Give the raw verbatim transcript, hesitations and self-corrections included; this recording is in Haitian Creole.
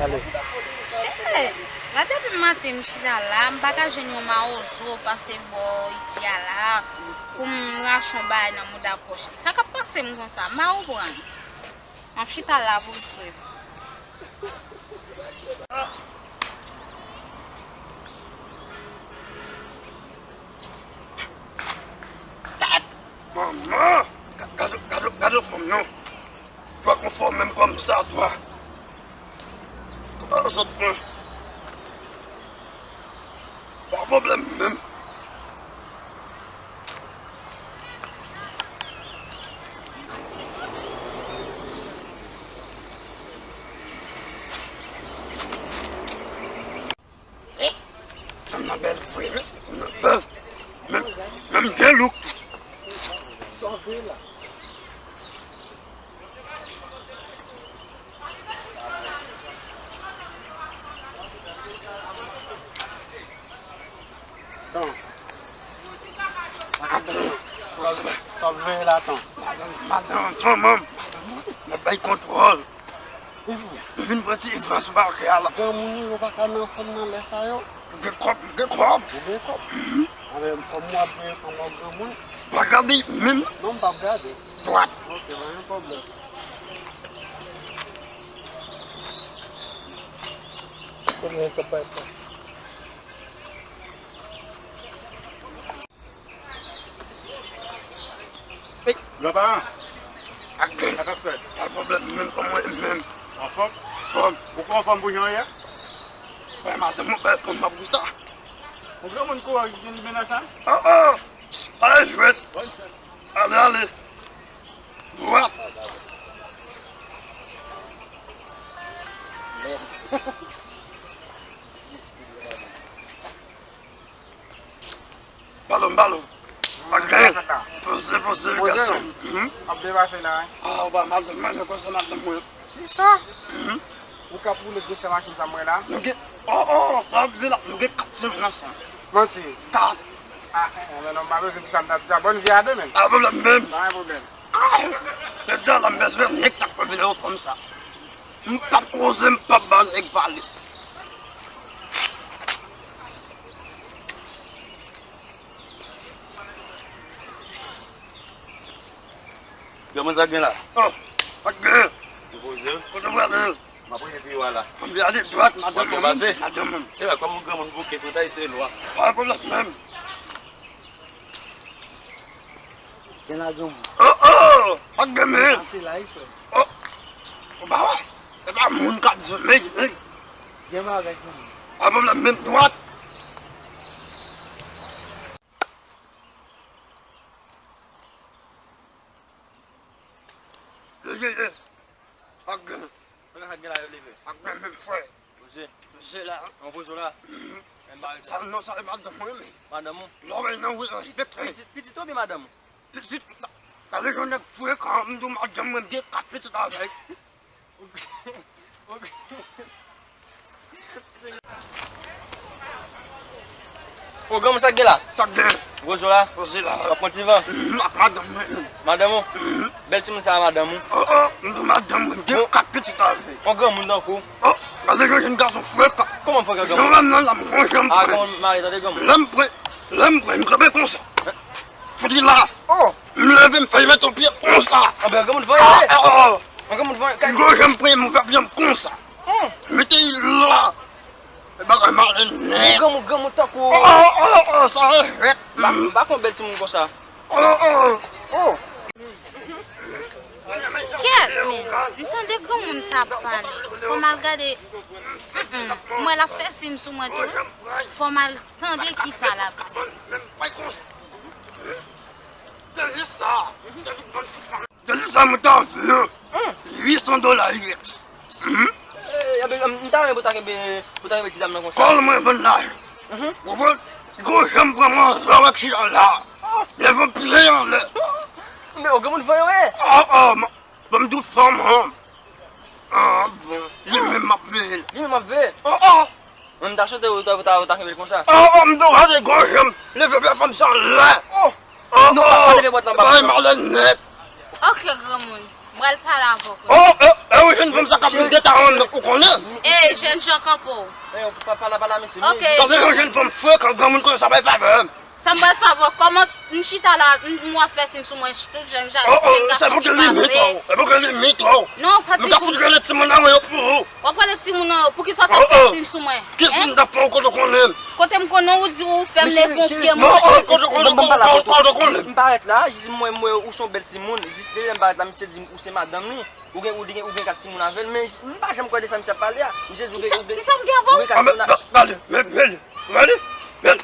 Chè, la depi maten m chita la, m pa ka jwenn yon mawozo pase bò isi a la pou m rache yon bagay nan mouda pòch li. Sa k ap pase m konsa? M pa konprann. M ap chita la pou m swiv. Gad! Manman! Gad, gad, gad, gad fanm nan! Dwa konfòme m kòm sa dwa. Kòman zòt mwen? Pa pwoblèm menm. Eh, fanm nan bèl vre, men fanm nan bèl. Men, men gen look tou. Tan. Sa w veye la, Tan? Madanm, madanm, fanm an, m ap bay kontwòl. Vin pran ti van sou pakè a la. Granmoun yo pa ka nan fanm nan lè sa yo. M gen kòb, m gen kòb. Ou gen kòb? Anben, kòm w ap veye fanm an granmoun. Pa gade menm. Non, m p ap gade. Dwat. Ok, pa gen pwoblèm. Konbyen sa pa sa? Ey! Granparan! Ak sa k ap fèt? Pa pwoblèm menm, kòman w ye menm? Anfòm? Anfòm. Ou pa anfòm pou jan w ye a? Wè, madanm mwen bèl kòm m ap gousta. Yon granmoun kouraj ki gen li mennaj sa? Oh, oh! Ale jwèt! Bòn fèt! Ale, ale! Dwat! Balo, balo. Pa gen. Poze, poze, gason. Ap depase la, wi. Ah, ou pa madanm mwen, men konsa madanm mwen. Kisa? Ou k ap woule gwo sè machin sa m wè la? Nou gen, oh, oh, sa ap di la, nou gen kat semenn ansanm. Manti. Kat. Ah, eh, men non, m pa bezwen di sa m t ap di a. Bòn vi a demen. Pa pwoblèm menm. Pa gen pwoblèm. Ah, jodi a la, m bezwen nèg sa k fè videyo fanm sa. M p ap koze, m p ap ba nèg pale. Granmoun, sa k gen la? Oh, sa k gen? Ou poze w? Kote w prale? M ap rete pi wo a la. M ale dwat, madanm mwen, madanm mwen. Se la, kòm ou granmoun bouke, fò w ta eseye lwa. Pa pwoblèm menm. Gen la granmoun. Oh, oh! Pa gen men. Pase la, wi, frè. Oh! Ou pa wè? E pa moun k ap di men, men. Gen bagay granmoun. Pa pwoblèm, menm dwat. Ye, ye, ye. Pa gen. Mwen ka gen la yo leve. Pa gen menm frè. Poze. Poze la. Mwen poze w la. Mhm. Men m pa rete. Sa non, sa e madanm mwen, men. Madanm ou? Lò wè nan wi, respekte. Pitit, pitit ou oubyen madanm ou? Pitit, gade jan nèg frekan, m di w madanm mwen, m gen kat pitit avè l. Ok. Ok. O, granmoun, sa k gen la? Sa k gen? Gwo zo la? Gwo zo la. W ap pran ti van? Mhm, ak madanm mwen. Madanm ou? Mhm. Bèl timoun sa a, madanm ou? Oh, oh, m di madanm mwen, gen kat pitit avè l. On granmoun tankou w. Oh, gade jan jèn gason frekan. Kòman frekan, granmoun? Jan lè m nan la, m gon jan m pran. A, granmoun, mare, tande granmoun. Lè m pran, lè m pran, m kanpe konsa. Fout li la. Oh! M leve, m fè l met yon pye konsa. Anben, granmoun vanyan, wi. Ah, oh, oh. An granmoun vanyan, kay. M gon jan m pran, m fè pye m konsa. Hmm. Mete l la. E bagay malen nèt. Granmoun, granmoun tankou. Oh, oh, oh, oh, sa e fèt. M pa, m pa konn bèl timoun konsa. Oh, oh. Oh. Kèt, men, m tande granmoun sa ap pale. Fò m al gade. Mm, mm. M wè l ap fè siy sou mwen tou, wi. Fò m al tande kisa l ap di. Tande sa. Tande sa, mwen ta vle uit san dola U S. Hmm? Eh, anben, m ta renmen pou ta kenbe, pou ta kenbe ti dam nan konsa. Kòl mwen vann la. Mhm. Ou konprann? Gwo jan m pran manzè w ak chita la. Oh. Leve pye anlè. Men, o, granmoun vanyan, wi. Oh, oh, m, ban m di w fanm, an. Ah, bon. Li menm m ap veye l. Li menm m ap veye? Oh, oh. Mwen, m ta swete ou ta, ou ta, ou ta kenbe l konsa. Oh, oh, m di w gade gwo jan m leve pye fanm sa anlè. Oh. Oh, non, pa, pa leve bòt la, pa. Bay malè nèt. Ok, granmoun. M pral pale avè w. Oh, oh. E yon jèn fanm sa k ap vin deta an, ou konnen. Ey, jèn jan kanpe w. Ey, pa pala pala mesye. Ok. Tande yon jèn fanm fre, kan granmoun konnen sa bay favè. Sa m pral fè avè w, kòman m chita la, m m w ap fè siy sou mwen, tout jèn jan Oh, oh, se pou gen limit, oh. Se pou gen limit, oh. Non, pa Nou di ka fout rele timoun nan, yo, pou ou. W ap rele timoun nan, pou ki sa w t ap fè siy sou mwen? Ki siy m t ap fè ou kote w konnen? Kote m konnen ou di ou fè m leve yon pye Non, mwen. oh, kote w konnen, kote w konnen? M parèt la, jis m wè m wè ou se yon bèl timoun, jis depi lè m parèt la, misye di m ou se madanm li. Ou gen, ou gen, ou gen kat timoun avè l, men m pa janm kwè de sa misye ap pale a. Misye di ou gen, ou gen, Kisa m gen avè w? ou gen kat Ah, men, timoun avè ga- gade, men, men, gade, men,